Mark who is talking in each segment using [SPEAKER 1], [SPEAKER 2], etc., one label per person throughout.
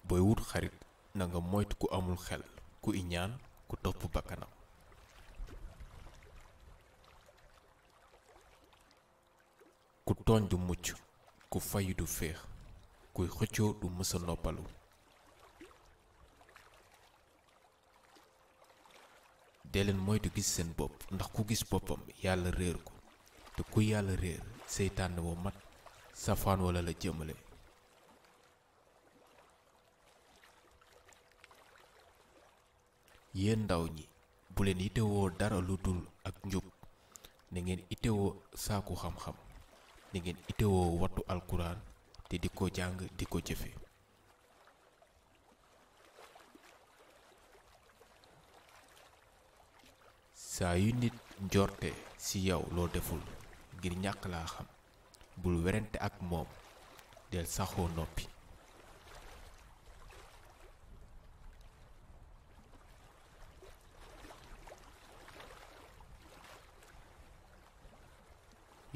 [SPEAKER 1] booy wut xarit na nga moytu ku amul xel, ku iñaan, ku topp bakkanam. ku tooñ du mucc, ku fayu du féex, kuy xëccoo du mësa noppalu. dee leen moytu gis seen bopp, ndax ku gis boppam yàlla réer ko, te ku yàlla réer seytaane wa mat safaan wala la jëmale. yéen ndaw ñi bu leen itewoo dara lu dul ak njub, na ngeen itewoo saaku xam-xam, na ngeen itewoo wattu alkuraan te di ko jàng di ko jëfe. saa yu nit njorte ci yow loo deful ngir ñàkk laa xam, bul werante ak moom, del saxoo noppi.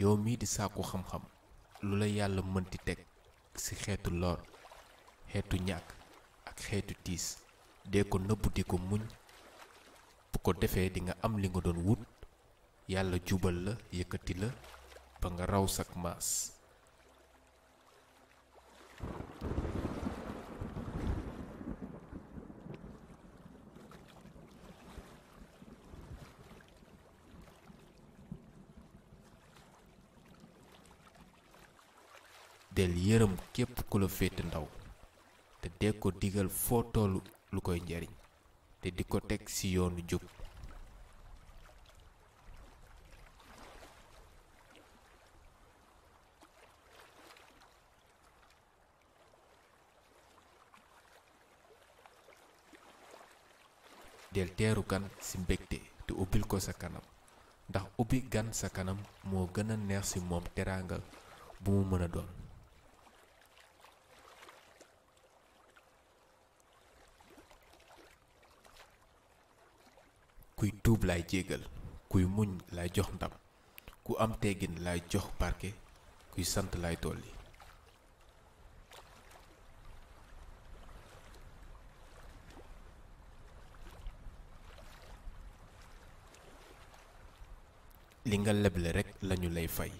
[SPEAKER 1] yow mii di sàkku xam-xam, lu la yàlla mënti teg ci xeetu lor, xeetu ñàkk ak xeetu tiis, dee ko nëbbu di ko muñ. bu ko defee di nga am li nga doon wut, yàlla jubal la yëkkati la ba nga raw sak maas. del yërëm képp ku la féete ndaw, te dee ko digal foo tollu lu koy njariñ, te di ko teg ci yoonu jub. del teeru gan ci mbégte te ubbil ko sa kanam, ndax ubbi gan sa kanam moo gën a neex ci moom teraanga bu mu mën a doon. kuy tuub lay jégal, kuy muñ lay jox ndam, ku am teggin lay jox barke, kuy sant lay dolli. li nga leble rekk lañu lay fay,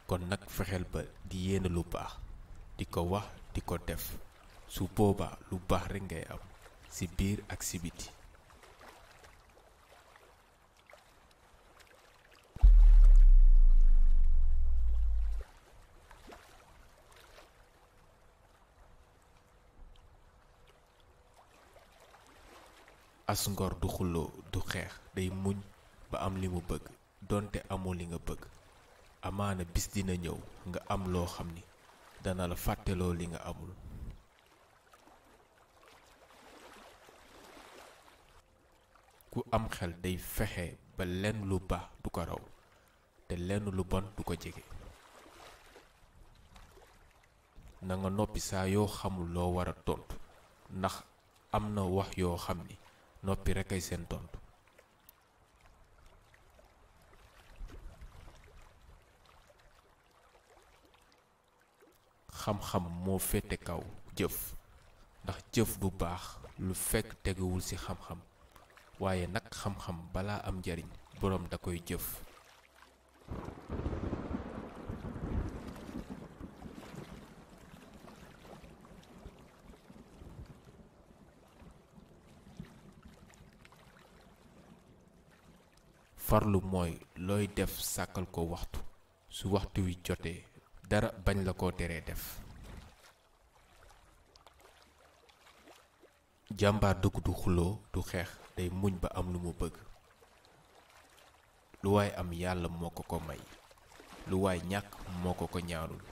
[SPEAKER 1] kon nag fexeel ba di yéene lu baax, di ko wax di ko def, su boobaa lu baax rekk ngay am ci biir ak ci biti. as ngor du xuloo du xeex, day muñ ba am li mu bëgg, donte amoo li nga bëgg. amaana bis dina ñëw nga am loo xam ni dana la fàtteloo li nga amul. ku am xel day fexe ba lenn lu baax du ko raw, te lenn lu bon du ko jege. na nga noppi saa yoo xamul loo war a tontu, ndax am na wax yoo xam ni noppi rekk ay seen tontu. xam-xam moo féete kaw jëf, ndax jëf du baax lu fekk teguwul ci xam-xam, waaye nag xam-xam balaa am njariñ boroom da koy jëf. farlu mooy looy def sàkkal ko waxtu, su waxtu wi jotee dara bañ la ko teree def. jàmbaar dëgg du xuloo du xeex, day muñ ba am lu mu bëgg. lu waay am yàlla moo ko ko may, lu waay ñàkk moo ko ko ñaanul.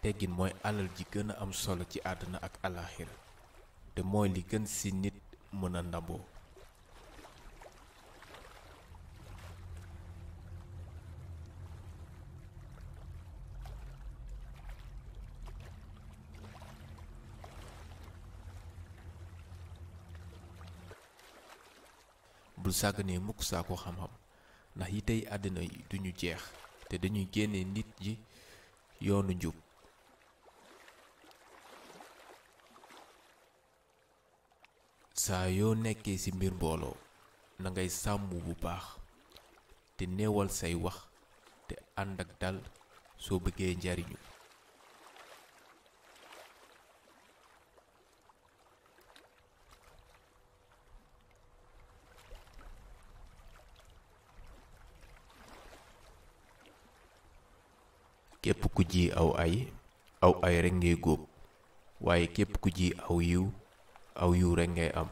[SPEAKER 1] teggin mooy alal ji gën a am solo ci àdduna ak alaaxira, te mooy li gën ci nit mën a ndamboo. bul sàgganee mukk saako xam-xam, ndax yi tey àddina yi duñu jeex, te dañuy génne nit yi yoonu njub. saa yoo nekkee ci mbir mbooloo na ngay sàmm bu baax te néewal say wax te ànd ak dal soo bëggee njariñu. képp ku ji aw ay rekk ngay góob waaye képp ku ji aw yiw rekk ngay am.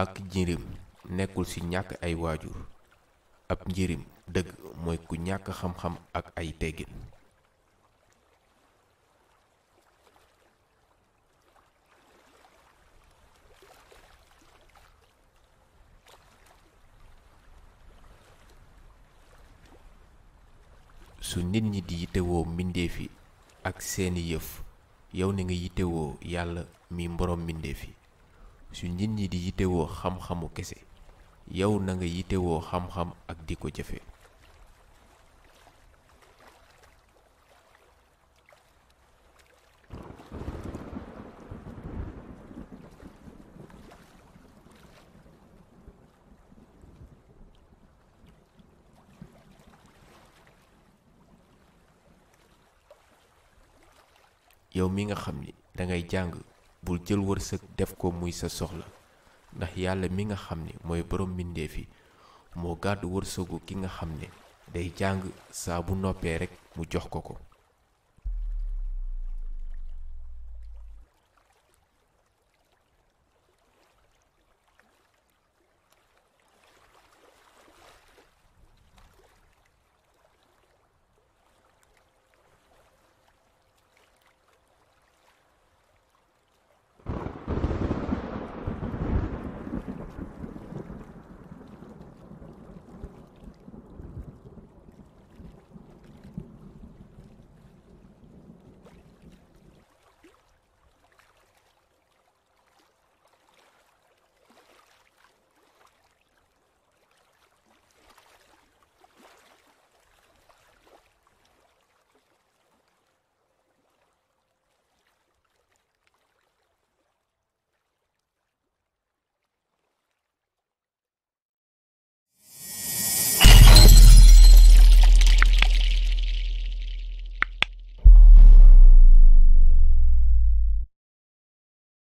[SPEAKER 1] ak njirim nekkul ci ñàkk ay waajur, ab njirim dëgg mooy ku ñàkk xam-xam ak ay teggin. su nit ñi di yittewoo mbindeef yi ak seeni yëf, yow ni nga yittewoo yàlla mi mboroom mbindeef yi. su nit ñi di yittewoo xam-xamu kese, yow na nga yittewoo xam-xam ak di ko jëfe. yow mi nga xam ni dangay jàng, bul jël wërsëg def ko muy sa soxla, ndax yàlla mi nga xam ni mooy boroom mbindeef yi moo gàddu wërsëgu ki nga xam ne day jàng, saa bu noppee rekk mu jox ko ko.